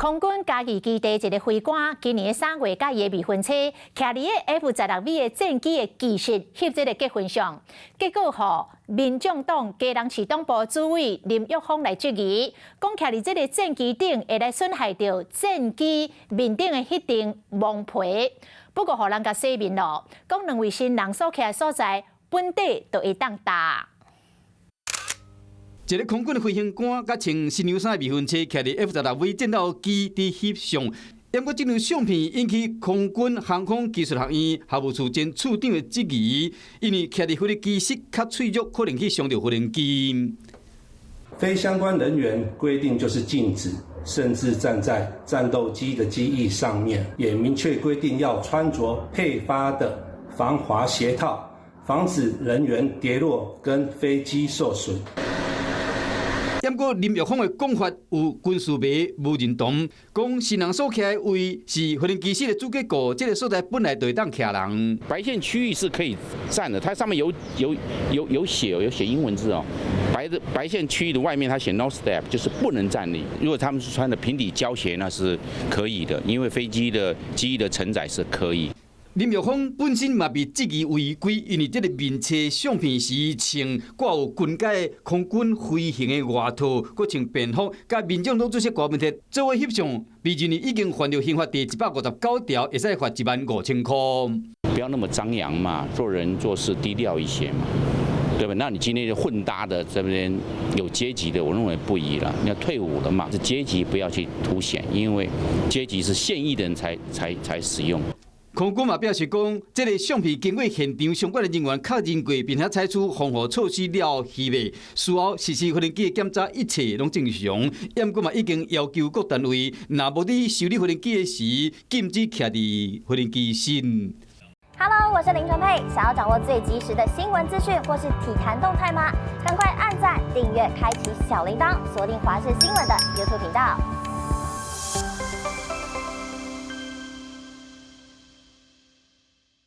空軍嘉義基地一个飛官，今年3月佮伊的未婚妻，徛佇个 F-16V 的戰機的機室翕這个結婚相，結果予民眾黨基隆市黨部主委林玉鳳來質疑，講徛佇這个戰機頂會來損害著戰機面頂的彼層蒙皮。不過予人共洗面咯，講兩位新人所徛的所在，本底就會當踏。一个空軍的飛行官佮穿新娘衫的未婚妻，徛佇 F-16V 戰鬥機佇翕相。毋過這張相片引起空軍航空技術學院學務處前處長的質疑，因為徛佇飛行機室較脆弱，可能去傷著飛行機。非相關人員規定就是禁止，甚至站在戰鬥機的機翼上面，也明確規定要穿着配發的防滑鞋套，防止人員跌落跟飛機受損。毋過林玉鳳的講法有軍事迷無認同，講新人所徛的位是飛行機室的主結構，這个所在本來就會當徛人。白線區域是可以站的，它上面有寫英文字哦。白的白線區域的外面，它寫 no step，就是不能站立。如果他們是穿的平底膠鞋，那是可以的，因為飛機的機翼的承載是可以。林玉鳳本身嘛被質疑違規，因為這个面冊相片時穿掛有軍階空軍飛行的外套，閣穿便服，佮民眾黨主席柯文哲做伙翕相，被認為已經犯著刑法第159條，會使罰15,000塊。不要那麼張揚嘛，做人做事低調一些嘛，對吧？那你今天就混搭的這邊有階級的，我認為不宜了。你要退伍了嘛，這階級不要去凸顯，因為階級是現役的人才使用。空軍嘛表示講，這个相片經過現場相關的人員確認過，並且採取防護措施了後翕的，事後實施飛行機的檢查，一切攏正常。毋過嘛已經要求各單位，若無佇修理飛行機的時，禁止徛佇飛行機身。 Hello，我是林純佩，想要掌握最及時的新聞資訊或是體壇動態嗎？趕快按讚、訂閱、開啟小鈴鐺，鎖定華視新聞的 YouTube 頻道。